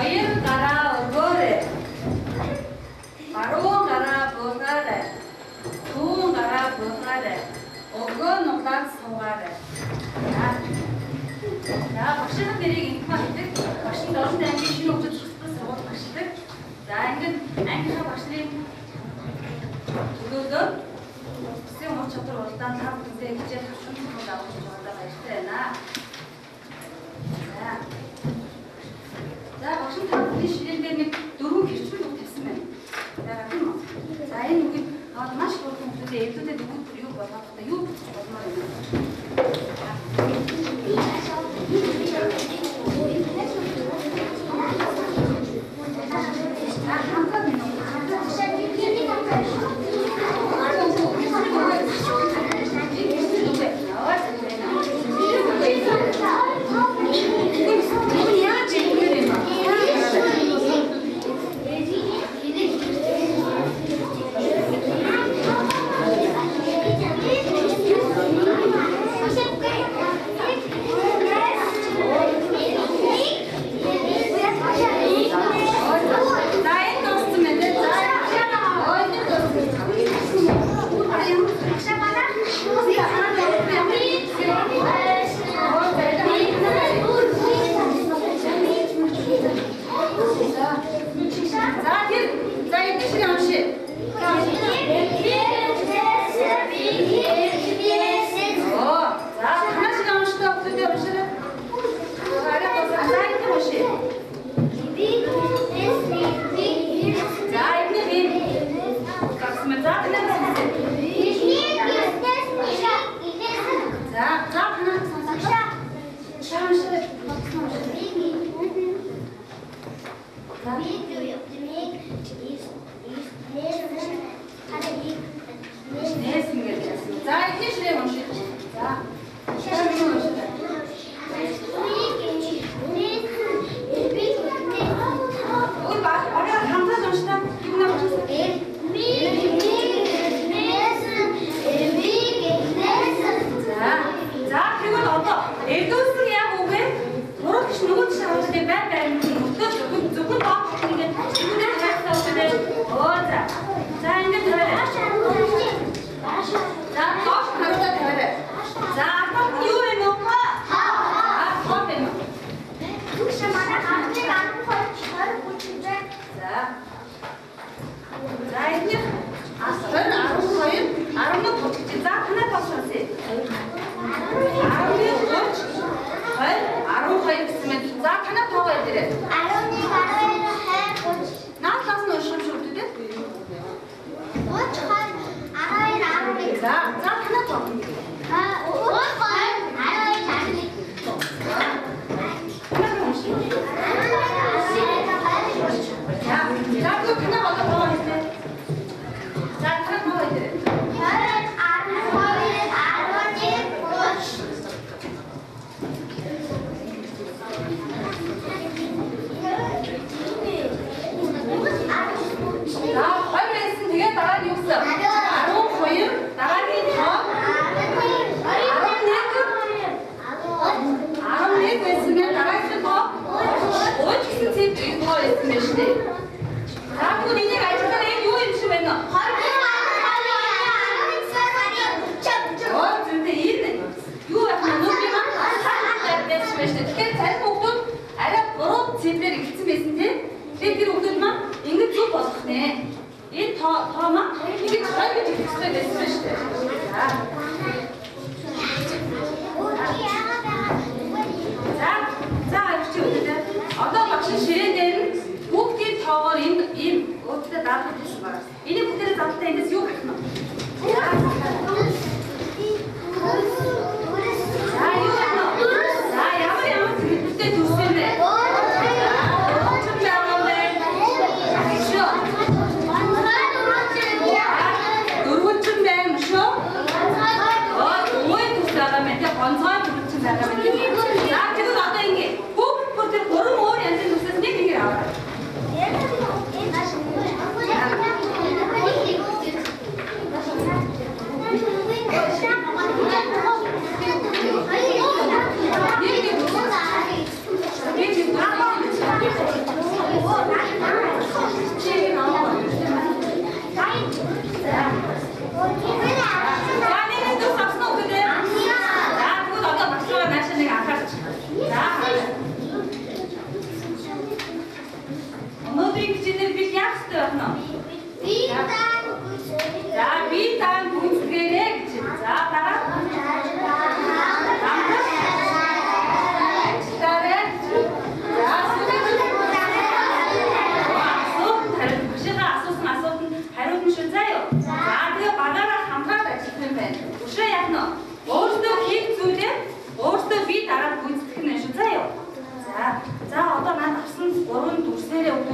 Хоёр гараа өгөөрэй. Баруун гараа буугаарай. Зүүн гараа буугаарай. Өгөө нуглаад суугаарай. За, багшийн нэрийг ингэх хэлдэг. Багш нь 7 ангийн шинэ хүүхдэд сургууль сургууль багшдаг. За, ингээд ангийнхаа багш нарын төлөөлөөр улсын ур чадвар уралдаан та бүхэндээ хичээл хавсан тохиол авах гэж байгаадаа баяртай байна. За. За, багш нь та бүхний ширээн дээр нэг дөрвөн хэрчмэл үг тавьсан байна. За, тийм үү? За, энэ үгийг аваад маш их хүмүүсээ эвлүүдэд өгөх бүр юу болгох вэ? Юу бичиж болмоор байна? За, хамтаа минь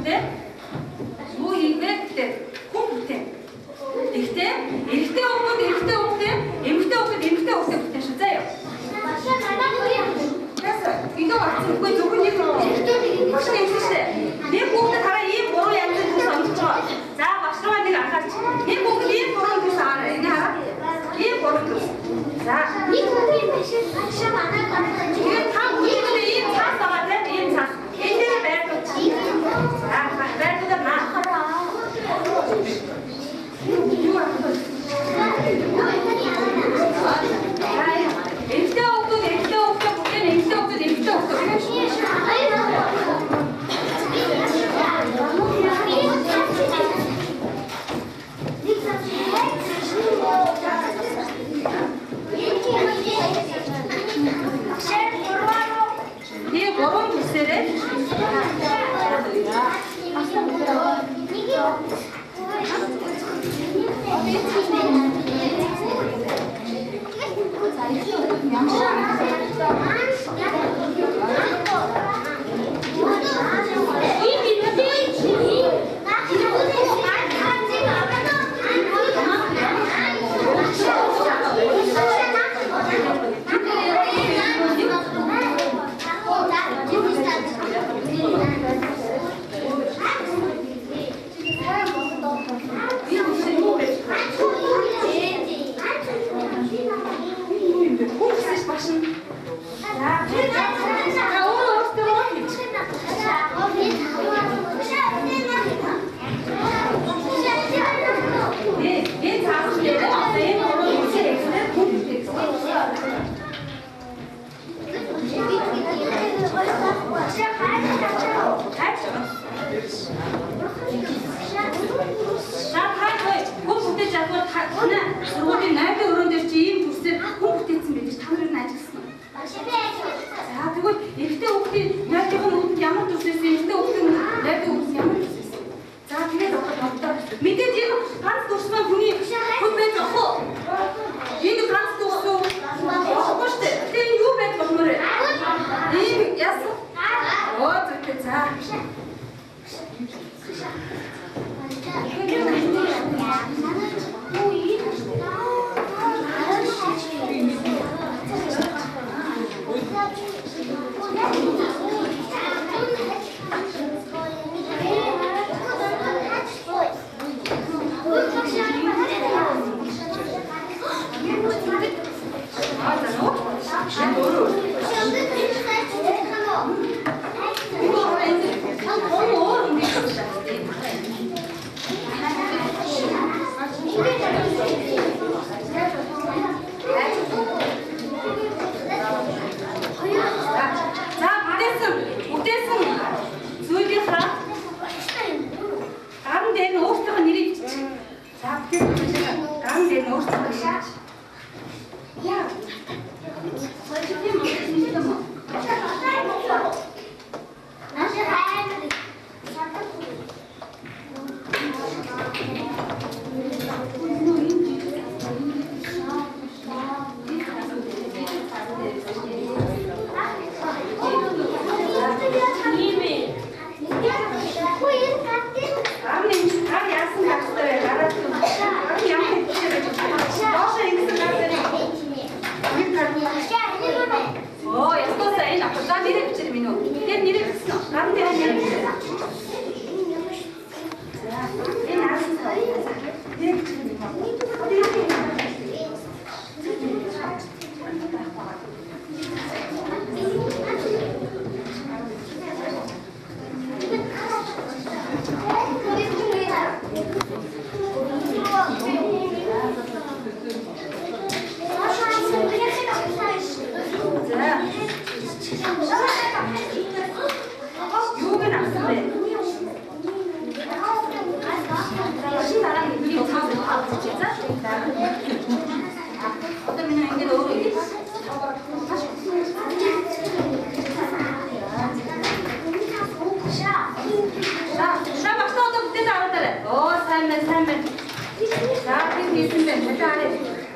хүүхдээ юу хийх вэ гэдэг хүн бүтээн. Тэгэхдээ эрэгтэй хүүхэд эрэгтэй хүүхдээ, эмэгтэй хүүхэд эмэгтэй хүүхдээ бүтээн шүү заа юу. Илүү гарсан үгүй зөвхөн нэг багш нэмсэн шүү дээ. Нэг хүүхдэд хараа ийм гурван янзын дүрс ондож байгаа. За багш руугаа нэг анхаарч. Нэг хүүхэд ийм гурван дүрс аваарай. Энэ хараа. Ийм гурван дүрс. За нэг хүүхдийн багш манай гарсан. Тэгээд та хүүхдүүдээ ийм цаас байгаа тийм ийм цаас. Энэ дээр байрлуулж. За байрлуулаад наа. Юу аа? Эмэгтэй хүүхдүүд эмэгтэй хүүхдээ бүтээн, эмэгтэй хүүхдүүд эмэгтэй хүүхдээ бүтээн. Тэгээ гурван дүрсээрээ сургуулийн 8-ын өрөөн дээр чи ийм дүрсээр хүн бүтээсэн байх гэж та нар нь ажилласан уу? За тэгвэл эрэгтэй хүүхдийн 8-ын үүдэнд ямар дүрс байсан, эмэгтэй хүүхдийн 8-ын үүдэнд ямар дүрс байсан? За тэгээд одоо боддоо. Мэдээж энэ ганц дүрс маань хүний хүн байж болох уу? Энэ ганц дүрс үү? Болохгүй шүү дээ. Тэгэхээр энэ юу байж болмоор вэ? Ийм яасан? Оо зүйтэй за.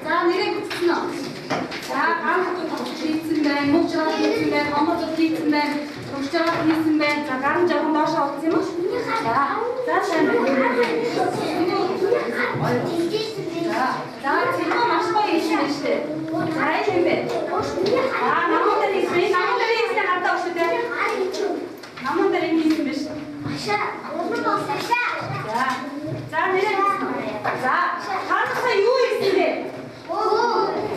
За нэрээ бичсэн үү? За ган хатуу тоглож хийсэн байна. байна, мөг жиргал хийсэн байна, хомор зур хийсэн байна, төгс жиргал хийсэн байна. За гар нь жоохон доошоо утсан юм уу? За. За сайн байна. За, цэнгүү маш гоё хийсэн байна шүү дээ. За энэ юм бэ? Аа, намун дээр хийсэн. Энэ намун дээр хийсэн хардаа шүү дээ. Намун дээр энэ хийсэн биш. За. За нэрээ. За, та нараа юу хийсэн бэ?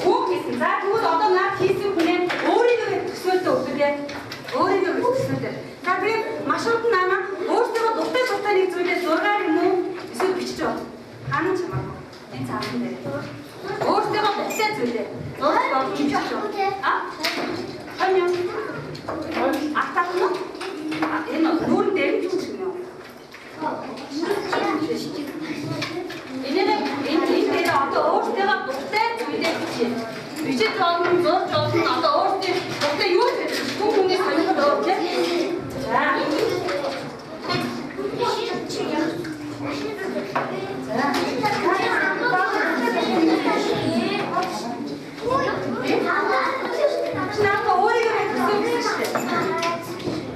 Үг хийсэн. За тэгвэл одоо наад хийсэн хүнээ өөрийгөө төсөөлтөө өгдөө. Өөрийгөө төсөөлтөө. За тэгээд маш удан намаа өөртөө дуртай дуртай нэг зүйлээ зургаар юм уу эсвэл бичиж бод. Ханан ч хамаагүй. Энэ цаасан дээр. Өөртөө дуртай зүйлээ зураг болж бичиж бод. А? Хань юм. Артаах нь? Энэ нүүрэн дээр нь ч юм уу? Энэ энэ дээр одоо өөртөө дуртай зүйлээ бичиж. Бичиж болно, зурж болно. Одоо өөртөө дуртай юу ч хүн хүний сонирхол өөр тийм. За. За. Наа өөрийгөө төсөөлсөн шүү дээ.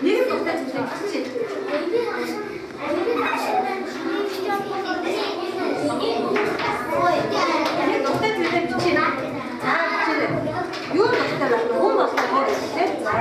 Нэг дуртай зүйлээ бичиж. Нэг дуртай зүйлээ бичиж. За бичээрэй. Юу дуртай байх вэ? Хүн болтой тийм. За.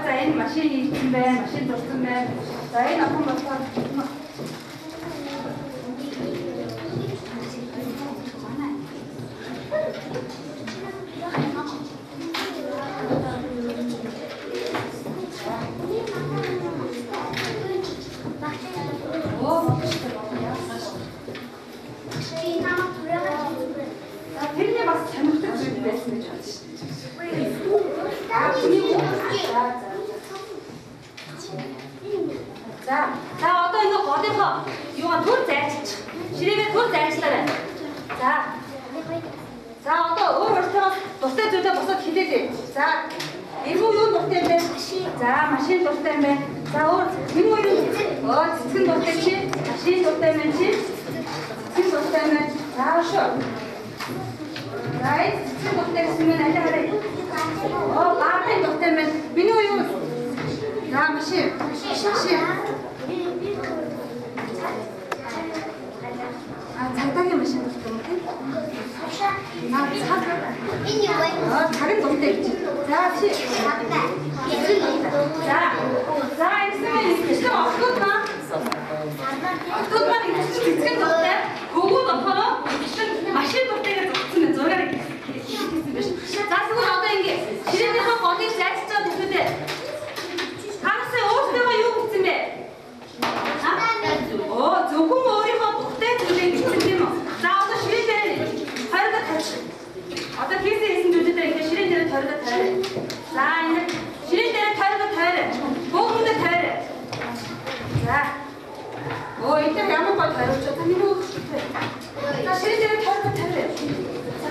За энэ машин хийсэн байна, машин зурсан байна. За энэ охин болохоор тэрний бас сонирхдаг зүйл байсан гэж бодсон шүү дээ. За, та одоо энэ голынхоо юугаа түр зайчилчих. Ширээгээ түр зайчлаарай. За. За одоо өөр өөртөө дуртай зүйлээ босоод хэлээлээ. За, эргүү юу дуртай юм бэ? За, машин дуртай юм байна. За, өөр миний юу? Оо, цэцгэн дуртай чи? Машин дуртай юм чи? Цэцгэн дуртай юм байна. За, шүү. За, цэцгэн дуртай гэсэн нь аль хараа. Оо, баатын дуртай юм байна. Миний юу? За, машин. Машин. А цагдаагийн машин дуртай юм тийм? Аа, цаг. Энэ юу вэ? Аа, цаг нь дуртай гэж. За, чи. За. За, ингэсэн мэн ихэвчлэн охтууд маань. Охтууд маань ихэвчлэн цэцгэн дуртай. Хөвгүүд болохоор ихэвчлэн машин дуртайгаар зогссон байна. Зургаар хийсэн биш. За, тэгвэл одоо ингэ ширээнийхээ голыг зайчилж байгаа хүүхдүүдээ. Танасаа өөртөө юу гэсэн бэ? Оо, зөвхөн өөрийнхөө дуртай зүйлийг бичсэн тийм үү? За, одоо ширээн дээр тойрогоо тавьчих. Одоо хийсэн хийсэн зүйлүүдээ ингэ ширээн дээр тойрогоо тавиа. За, ингэ ширээн дээр тойрогоо тавиа. Бөөгөндөө тавиа. За. Оо, энэ ямар гой тойрогч. За, миний өгч. За, ширээн дээр тойрогоо тавиа. За.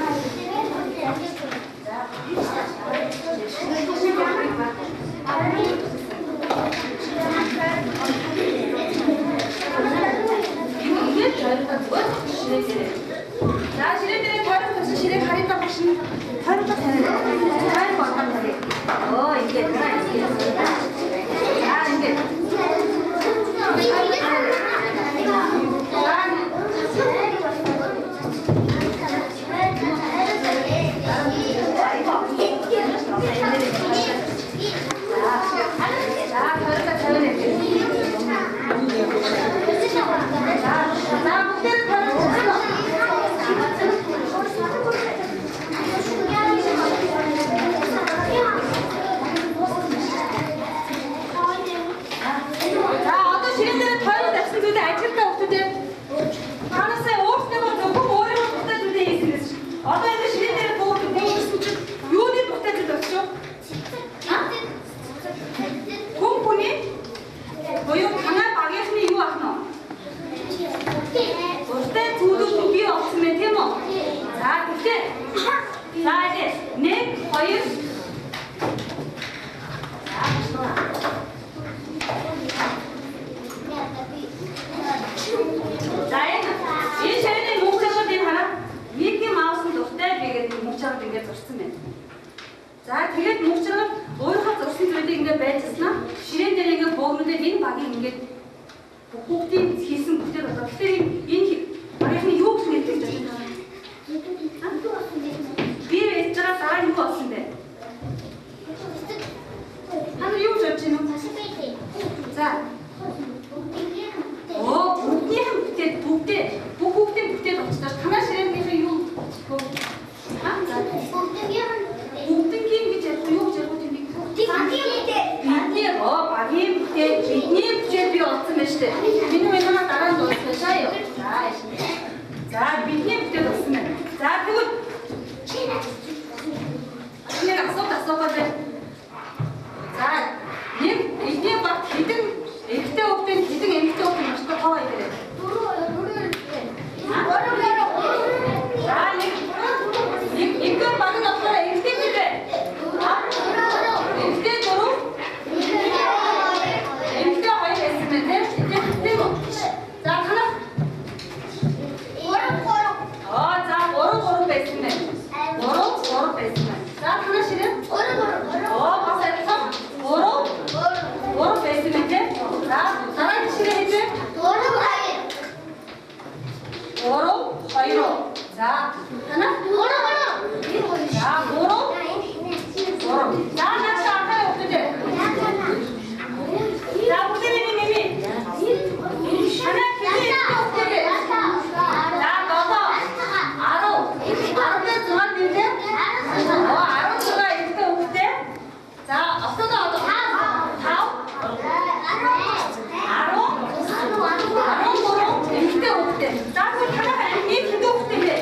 За. байжснаа ширээн дээр ингээд бөөгнүүлээд энэ багийн ингээд бүгдийн хийсэн бүтээл болоо. Тэгэхээр энэ багийнхны юу гэж нэрлэж байна? Би байж байгаа дараа юу болсон бэ? Та нар юу гэж бодож байна вэ? За. Оо, бүгднийх нь бүтээл бүгдээ бүх хүүхдийн бүтээл болчихлоо. Танаа ширээнийхээ юу? Аа, за. Бүгднгийн гэж ярих юу гэж ярих вэ тэрнийг? Бидний багийн бүтээл, бидний бүтээл би олцсон байна шүү дээ. Миний минь дараа нь дууссан шаа юу? За. За, бидний бүтээл болсон байна. За, тэгвэл нэг асуулт асуухаар байна. За, нэг эдний багт хэдэн эрэгтэй хүүхдийн хэдэн эмэгтэй хүүхдийн маш тоо хэлээрэй. За, нэг нэгдүгээр баг нь болохоор эрэгтэй хэд вэ? Эрэгтэй 4, эмэгтэй 2 байсан байна тийм. Тийм үү? За, танах 3 3. Аа, за 3 3 байсан байна. 3 3 байсан байна. За, танаа ширээ 3 3. Оо, бас адилхан 3 3 байсан байна тийм. За, дараагийн ширээ хэд вэ? 3 2. 3 2. За, танаа 3 3. За, 3 3. За, наашаа анхаарал өгдөө. За, бүгдээ нэмээ. Танаа хэдэн хүүхдээ? За, 7 10 16 нэмлээ. Оо, 16 эрэгтэй хүүхдээ. За, октодоо одоо 5 10 13 эмэгтэй хүүхдээ. За, тэгвэл танаа ангийн хэдэн хүүхдээ вэ?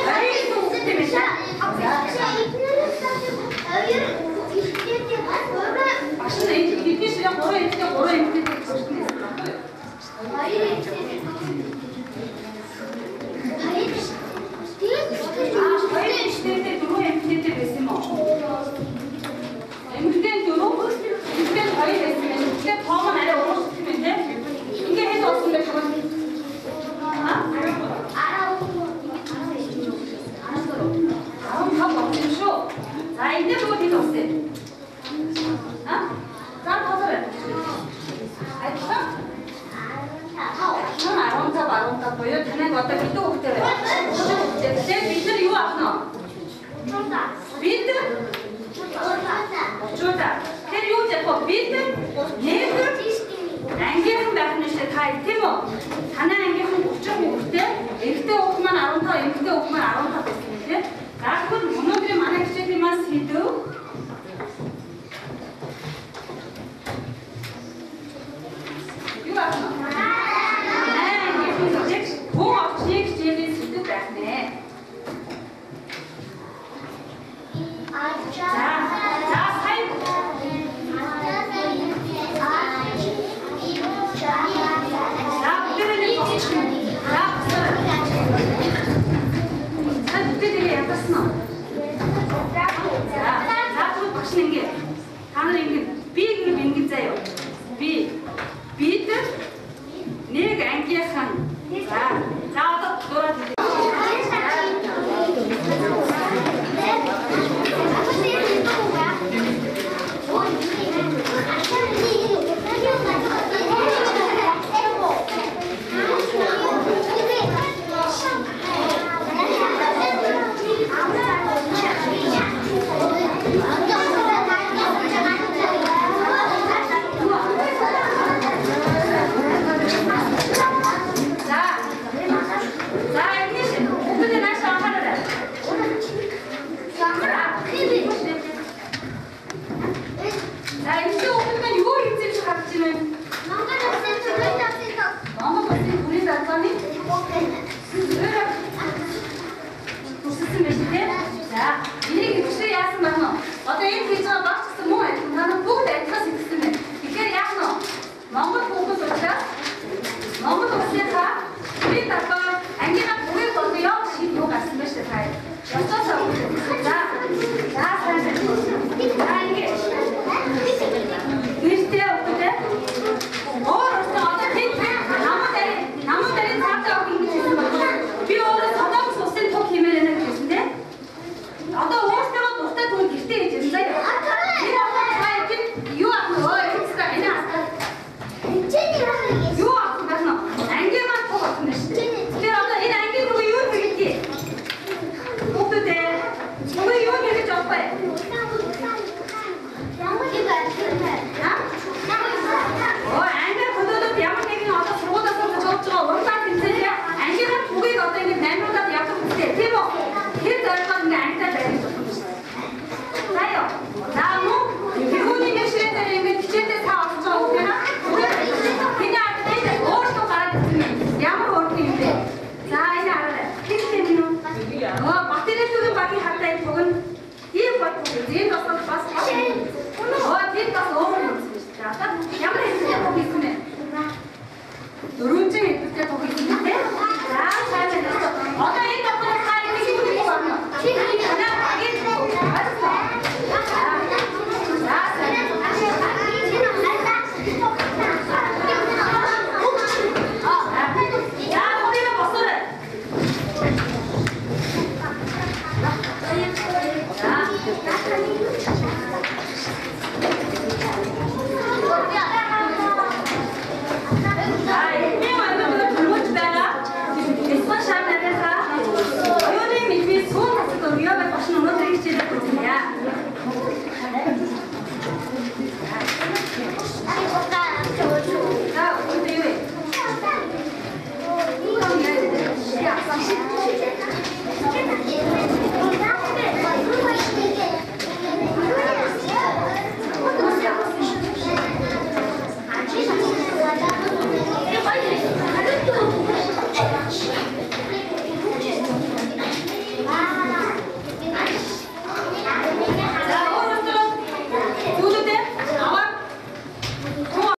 Харин хэдэн хүүхдээ вэ? Багш нь энэ бидний ширээ 3 эмэгтэй 3 эмэгтэй гэж хэлсэн юм байна. Хоёр эмэгтэйтэй 4 эмэгтэйтэй байсан юм уу? Эмэгтэй нь 4, эмэгтэй нь 2 байсан юм. Тэгэхээр тоом нь арай өөрчлөлт юм байна тийм. Ингээ хэд болсон бэ тэгвэл? 15 болсон юм шүү. За, энэ тэгвэл хэд болсон юм? Аа? За, тоолоо. Адилхан 15 15 буюу танайг одоо хэдэн хүүхдээ вэ? Тэгэхээр бид нар юу авах нь вэ? Бид 30. Тэр юу яах вэ? Бид нэг ангийнхан байх нь шүү дээ. Та тийм үү? Танай ангийнхан 30 хүүхдээ, эрэгтэй хүүхд маань 15, эмэгтэй хүүхд маань 15 байсан юм тийм. За, тэгвэл өнөөдрийн манай хичээлийн маань сэдэв юу авах нь вэ? Хүн орчны хичээлийн сэдэв байх нэ. За, сая за, бүгдээрээ нэг босчих. За, за, бүгдээрээ ятарсан уу? За, за, тэгвэл багш нь ингэ. Та нар ингэ би гэнэ ингэ заяа. Бид нэг ангийнхан. За, за одоо дуурайд. Энэ бас оо тийм бас өөр юм шүү дээ. Одоо ямар хэлбэртэй туг хийсэн бэ? Дөрвөнжин хэлбэртэй туг хийсэн тийм. За сайн байна. Одоо